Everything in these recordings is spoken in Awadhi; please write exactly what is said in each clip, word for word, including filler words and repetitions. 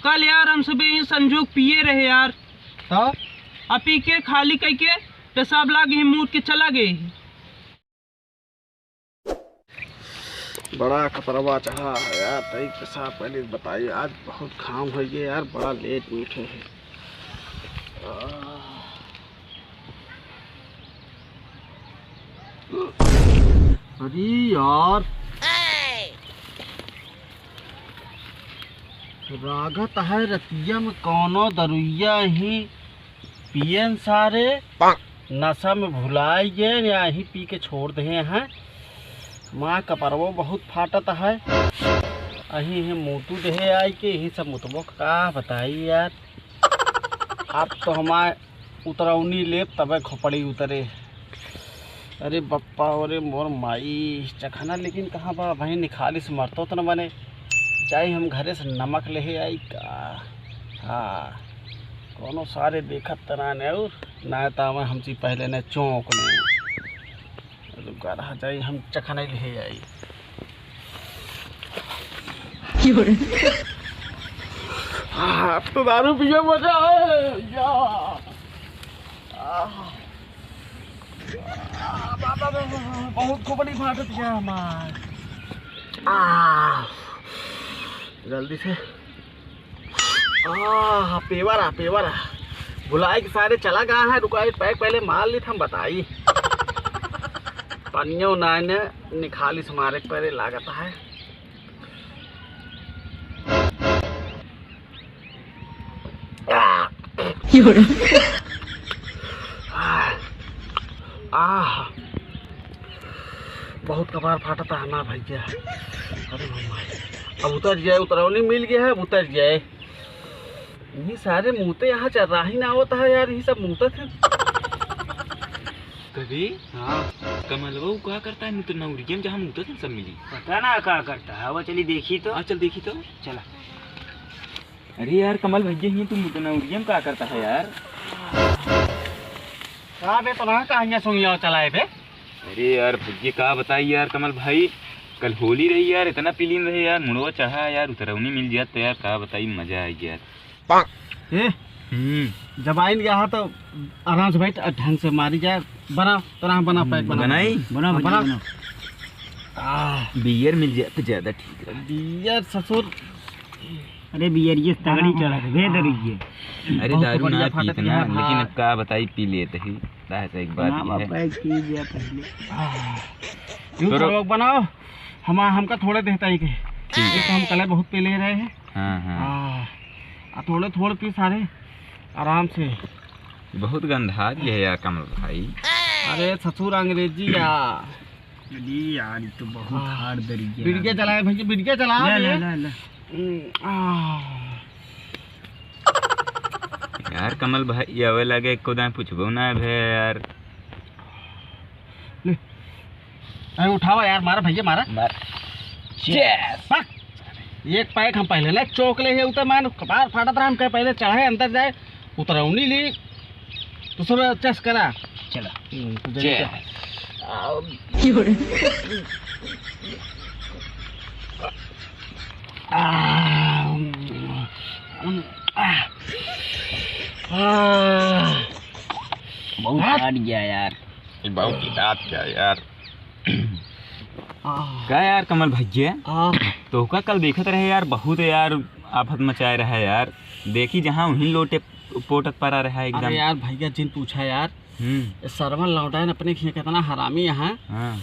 कल यार हम सबे यहीं संजोग पिए रहे यार। तो? आ पी के खाली कइके पेशाब लाग ही, मूत के चला गए। बड़ा कपरवा चढ़ा है यार, तई पेशाब पहले बताई, आज बहुत घाम होइ गए यार, बड़ा लेट में उठे हैं। आह। अरे यार, लागत है रतिया में कौनो दरुइया ही पियन सारे, नशा में भुलाई गए, या ही पी के छोड़ दे हैं। माँ कपरवो बहुत फाटत है, अही है मोटू देहे आई के, यही सब मुतबो का बताई यार। आप तो हमार उतरौनी लेब तबे खोपड़ी उतरे। अरे बप्पा, अरे मोर माई, चखना लेकिन कहाँ बा भाई? निखालिस मरतो त न बने। जाई हम घरे से नमक लेहे आई का? हाँ, कौनो सारे देखत त ना ने और ना त आवे हमसे पहले ने चौंक ले। रुका रहा जाई, हम चखना लेहे आई। हाँ, अब तो दारू पिए मजा है। या। आह। बहुत खोपड़ी फाटत गया हमार। आह। जल्दी से। आह, पेवर आ, पेवर आ। भुलाई के सारे चला गया है, रुका, एक पैक पहले मार ली, हम बताई। पनियो नाय ने निखालिस मारे के पहले लागत है। आह, बहुत कपार फाटता है ना भैया। अरे मामा, अब उतर जाए, उतरौनी मिल गया है, अब उतर जाए। ये सारे मूते यहाँ चर्राही ना होता है यार, ये सब मूतत है। कभी हाँ। कमलवा उ का करता है, मुतनौरियम जहाँ मूतत है सब मिली। पता ना का करता है, वो चली देखी तो। हाँ, चल देखी तो। चला। अरे यार कमल भैया, ये तू मुतनौरियम का करता है यार? का बे, तो ना कहाँ सुनिया चलाए बे? अरे यार भैया, का बताई यार कमल भाई, कल होली रही यार, इतना पीलीन रहे यार, मुड़वा चढ़ा यार, उतरौनी मिल जात तो यार, का बताई, मजा आ गया। ए, हम्म। जब आइन गया है तो आराम से बैठ, ढंग से मारी जाए। बना, तरह बना, पैक बना। बनाई? बना भैया, बना। बना। आह। बियर मिल जाए तो ज्यादा ठीक रहे। बियर ससुर। अरे बियर ये तगड़ी चढ़ा है, बेहद रही है। अरे बहुत दारू बढ़िया ना फाटत पीत ना, है, लेकिन हाँ। अब का बताई, पी लेते ही, दाह से एक बात ना, ये है। पैक पी लिया पहले। आह। यूं तो रो- करो, बनाओ, हम, हमका थोड़े देता ही के। ठीक है। ये तो हम कले बहुत पी ले रहे हैं। हाँ, हाँ। आह। आ थोड़े थोड़ पी सारे आराम से। बहुत गंधा दिए है यार कमल भाई। अरे ससुर अंग्रेजी या। अरे यार, ये तो बहुत आह। हार्ड दरिया। बिड़िया चलाए भैया, बिड़िया चला ले, ले, ले। ले, ले। हम्म, आह। यार कमल भाई, ये आवे लगे, एको दाएं पूछबो ना भे यार। ले। अरे उठावा यार, मारा भैया, मारा। मार। Cheers। पक। एक पैक हम पहले ले चौक ले है, उतर मान कपार फाटत रहा, हम कहे पहले चढ़े अंदर जाए, उतरौनी ली, तो सब चेस करा। चला। हम्म, तो जल्दी Cheers। कर। आ, हम्म, आ, आ। बहुत हाँ। हार्ड गया यार। ये बहुत ही रात क्या यार। आह। का यार कमल भैया? आह। तोहका कल देखत रहे यार, बहुत यार आफत मचाए रहा यार। देखी जहाँ उहीं लोटे पोटत परा रहा एकदम। अरे यार भैया जिन पूछा यार। हम्म। ये सरवन लौटाइन अपने खिया कितना हरामी है। हाँ।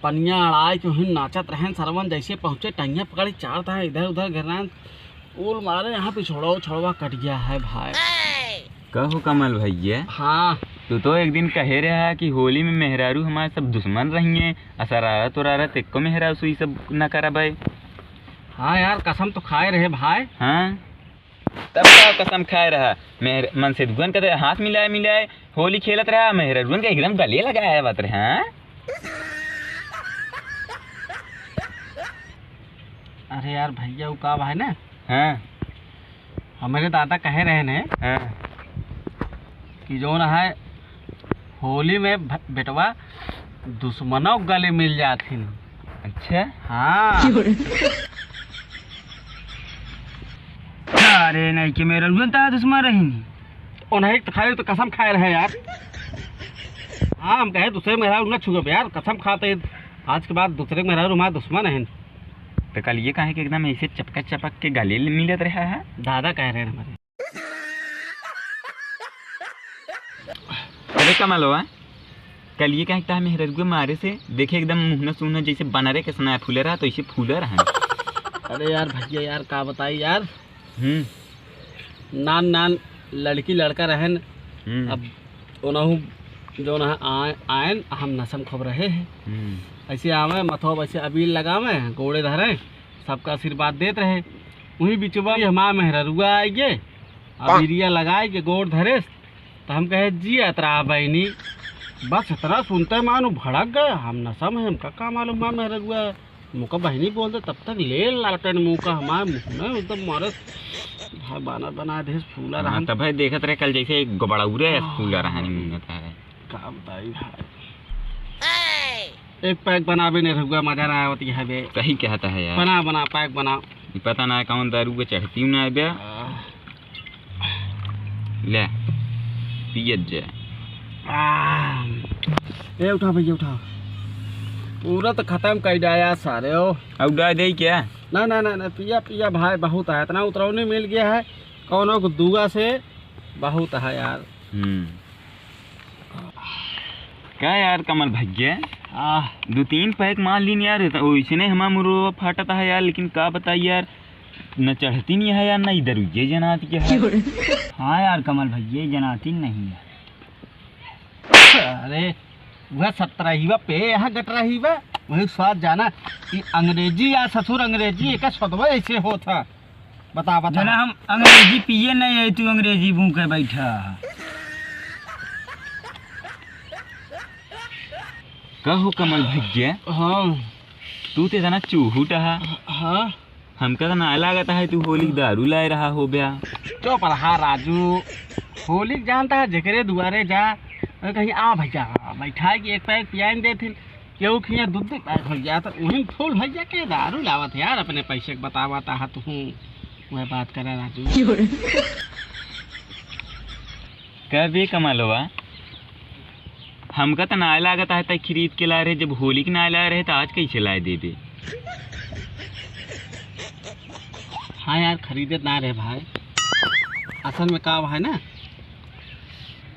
पनिया अड़ाए के उहीं नाचत रहेन सरवन, जैसे पहुँचे टंगिया पकड़ी चारत है इधर उधर गिर रहे हैं। उल मारे यहाँ पिछोड़ो छोड़वा कट गया है भाई। कहो कमल भैया। हाँ। तू तो एक दिन कहे रहा कि होली में मेहरारू हमारे सब दुश्मन रहिए, आ शरारत उरारत एको मेहरारू से ई सब न करबे। हाँ यार, कसम तो खाए रहे भाई। हाँ, तब का कसम खाए रहा? मेहर-, मनसेधुअन का तो हाथ मिलाए मिलाए होली खेलत रहा, मेहरारुअन का एकदम गले लगाए आवत रहे। हाँ? अरे यार भैया, वो का भाई ना, हाँ। हमरे दादा कहे रहे ने हाँ। कि जौन है होली में भ-, बेटवा दुश्मनों के गले मिल जाथिन। अच्छा। हाँ। अरे नहीं कि मेहररुआ त दुश्मन रही नहीं। ओ नहीं तो खाए तो कसम खाए रहे यार। हाँ, हम कहे दूसरे मेहरारू न छुए यार, कसम खाते हैं। आज के बाद दूसरे मेहरारू हमारे दुश्मन हैं। तो कल ये कहे कि एकदम ऐसे चपका चपक के गले मिलत रहा है। दादा कह रहे हैं हमारे। अरे कमलवा, कल ये कहे कि मेहररुआ मारे से देखे एकदम मुहना सुहना जैसे बनरे के सनाया फूले रहा, तो ऐसे फूले रहा। अरे यार भैया यार, का बताई यार। हम्म। नान नान लड़की लड़का रहन। हम्म। अब ओनहु जौन है आए-, आएन, हम नशम खूब रहे हैं। हम्म। ऐसे आवे, मथवा ऐसे अबीर लगावे, गोड़े धरे, सबका आशीर्वाद देत रहे। वही बिचवा में हमार मेहररुआ आइगे, अबीरिया लगाए के गोड़ धरे, तो हम कहे, "जियत रहा बहनी।" बस इतना सुनते मानो भड़क गए, हम नशम है, हमका का मालूम हमार मेहररुआ है। मुका बहनी बोल दे, तब तक ले लालटेन मुँह का हमार मुँह में एकदम मारे, भाई बानर बना दे, फूला हाँ, रहा। तब है देखत रहे कल जैसे एक गबड़ौरे है, हाँ। फूला रहा नहीं मुँह में था। का बताई भाई। एक पैक बनावे ने रहुआ, मजा ना आवत है बे। सही कहता है यार। बना, बना, पैक बना। ये पता ना कौन दारू के चढ़ती ना है बे। आह। ले, पियत जा। आह, ए उठा भैया, उठा। पूरा तो खत्म कर डाया सारे हो। अब डाल दे क्या? ना, ना, ना, ना, पिया, पिया भाई, बहुत है, इतना उतरौनी मिल गया है, कौनो को दुआ से बहुत है यार। हम्म। का यार कमल भैया? आह। दो तीन पैक मार लीन यार, तो ओइसने हमार मुरवा फाटत है यार, लेकिन का बताई यार, न चढ़ती नहीं है यार, न इधर ये जनात के है। हाँ यार कमल भैया, ये जनाती नहीं है। अरे, वह सत्रह ही बा, पे यहाँ गटरा ही बा, वही स्वाद जाना। ये अंग्रेजी या ससुर अंग्रेजी, एक सदवा ऐसे होत है। बता, बता। जना हम अंग्रेजी पिए नहीं है, तू अंग्रेजी भूखे बैठा। कहो कमल भैया। हाँ। तू ते जना चूहूट हा। हाँ। हमका तो ना लागत है तू होली के दारू लाए रहा हो बया। चुप रहा राजू, होली के जानता है जेकरे दुआरे जा, और कहीं आ भैया, बैठा के एक पैक पियाइन देथिन, केहू खिया दूध दे पैक हो गया तो वहीं फूल भैया के दारू लावत है यार, अपने पैसे के बतावत है तू, वह बात करा राजू। कबे कमलवा, हमका त नाय लागत है तै खरीद के लाए रहे, जब होली के नाय लाए रहे त आज कैसे लाए देबे? हाँ यार, खरीदे ना रहे भाई। असल में का है ना,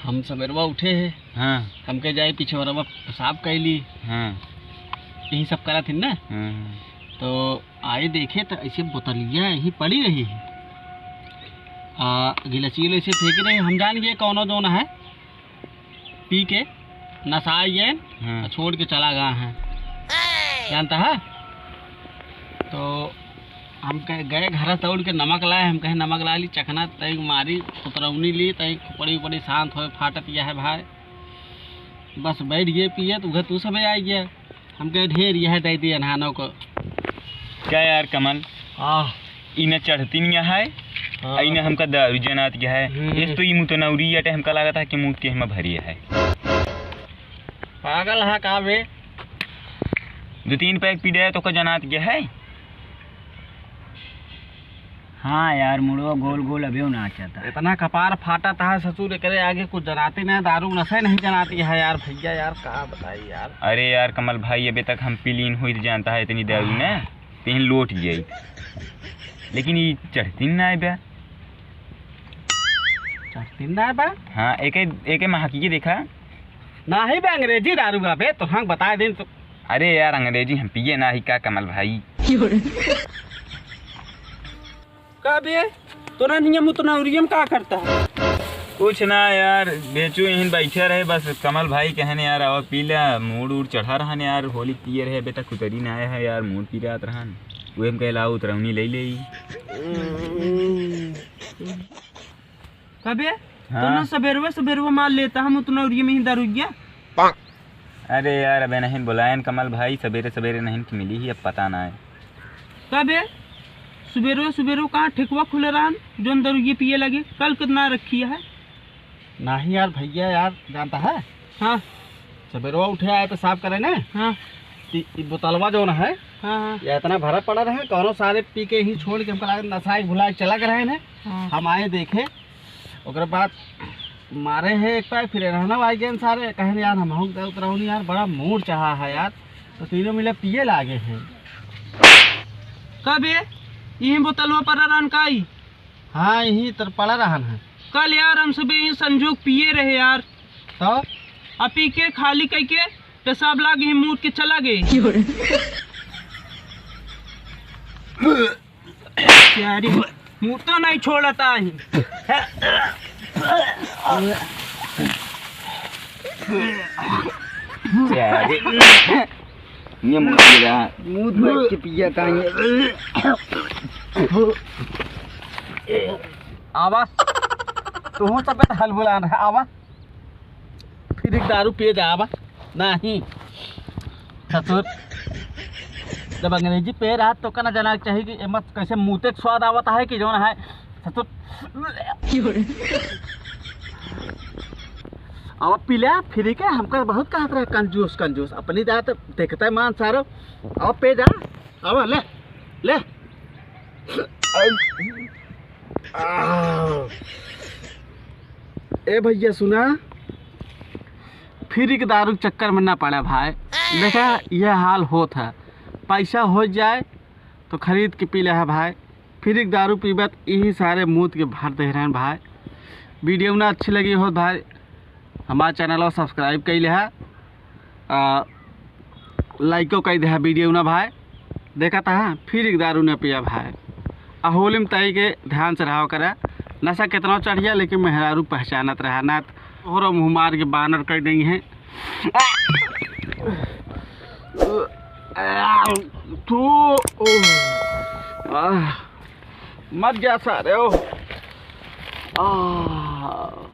हम सवेरवा उठे हैं, हाँ। हमके जाए पीछे वरवा पेशाब कैली, हाँ। यही सब करा थी ना, हाँ। तो आए देखे तो ऐसे बोतलिया यहीं पड़ी रही है। आ, गिलसिया ऐसे फेंक रहे, हम जान गए कौनो जौन है, पी के नशा गए, हाँ। और छोड़ के चला गया है, जानता है। तो हम कह, गए घर दौड़ के नमक लाए, हम कहे नमक ला ली, चखना तय मारी, कुतरौनी ली, तय खोपड़ी उपड़ी शांत होए, फाटत यह है भाई। बस बैठ गए पिए, तो उधर तू सब आ गया। हम कहे, "ढेर यह दे दिए अनहानों को।" क्या यार कमल? आह। ई न चढ़ती नहीं है, हाँ। ई न हमका दारू जनात गया है। हम्म। इस तो ई मुतनौरी अटे, हमका लागत है कि मूत के हम भरी है। पागल है का बे? दो तीन पैक पी जाए तो का जनात गया है? हाँ यार, मुड़वा गोल गोल अभी नाचता। इतना कपार फाटत है ससुर, एकरे आगे कुछ जनाती नहीं, दारू नशे नहीं जनाती है यार भैया, यार का बताई यार। अरे यार कमल भाई, अबे तक हम पी लीन होई जानता है इतनी दारू ने, तीन लोट गई, लेकिन ये चढ़ती ना है बे। चढ़ती ना है बे? हाँ, एक एक महकी के देखा। ना ही बे, अंग्रेजी दारू बा बे, तो हम बता दें तो। अरे यार, अंग्रेजी हम पिए ना ही का कमल भाई। का बे, तोरा नियम उतना उरियम का करता है? कुछ ना यार, बेचू यहीं बैठे रहे, बस कमल भाई कहने यार, आवा पी ले, मूड उड़ चढ़ा रहन यार, होली पिए रहे, अबे तक उतरी ना आया है यार, मूड पी रहत रहन, वो हम कहे लाओ उतरौनी ले ले। कबे? हाँ? तोना सबेरवा सबेरवा मार लेता हम उतना उरिया में ही दारू गया। अरे यार, अबे नहीं बुलायन कमल भाई, सबेरे सबेरे नहीं कि मिली ही, अब पता ना है। कबे? सुबेरवा सुबेरवा कहाँ ठेकवा खुले रहन, जोन दारू ये पिए लगे, कल कितना रखी है? नहीं यार भैया यार, जानता है? हाँ। सबेरवा उठे आए पेशाब करे ना? हाँ। ती-, ई बोतलवा जौन है, हाँ, हाँ। ये इतना भरा पड़ा रहे, कौनो सारे पी के ही छोड़ के हमका लागत नसाए भुलाए चला गए रहे हैं। हाँ। हम आए देखे, ओकरे बाद मारे है एक पैक, फिर रहना भाई गेन सारे, कहे यार हम हूँ उतरौनी यार, बड़ा मूड चाहा है यार, तो तीनों मिले पिए लागे हैं। कब ये? यही बोतलवा पर रहन का ई? हाँ, यही तर पड़ा रहन है। कल यार हम सुबह यही संजोग पिए रहे यार। तो? आ पी के खाली कह के पेशाब लाग ही मूत के चला गए। यारी, मुँह तो नहीं छोड़ता ही। अरे, ये मुँह पी रहा। मुँह बैठ के पिया था ये। आवा, तू सब हलबुलान है, आवा। फिर एक दारू पिए जा, आवा। नहीं। ससुर, जब अंग्रेजी पे रहा तो कहना जाना चाहिए कि एमा कैसे मुँह के स्वाद आवत है कि जौन है ससुर। अब पी ले, फिर के हमका बहुत कहत रहे कंजूस, कंजूस। अपनी जात देखते मान सारो। अब पे जा, अब ले, ले। ए भैया सुना, फिर एक दारू के चक्कर में ना पड़ा भाई। देखा, यह हाल होत है, पैसा हो जाए तो खरीद के पी ले है भाई। फिर एक दारू पीबत यही सारे मूत के भर दे रहे हैं भाई। वीडियो ना अच्छी लगी हो भाई, हमारे चैनल को सब्सक्राइब कर ले है, आ, लाइको कर दे है वीडियो ना भाई। देखा था फिर एक दारू ना पिया भाई। आ होली में तई के ध्यान से रहा करा, नशा कितना चढ़ गया लेकिन मेहरारू पहचानत रहा ना, तोहरो मुँह मार के बानर कर देंगे हैं। तू, आह, मर जा सारे हो। आह।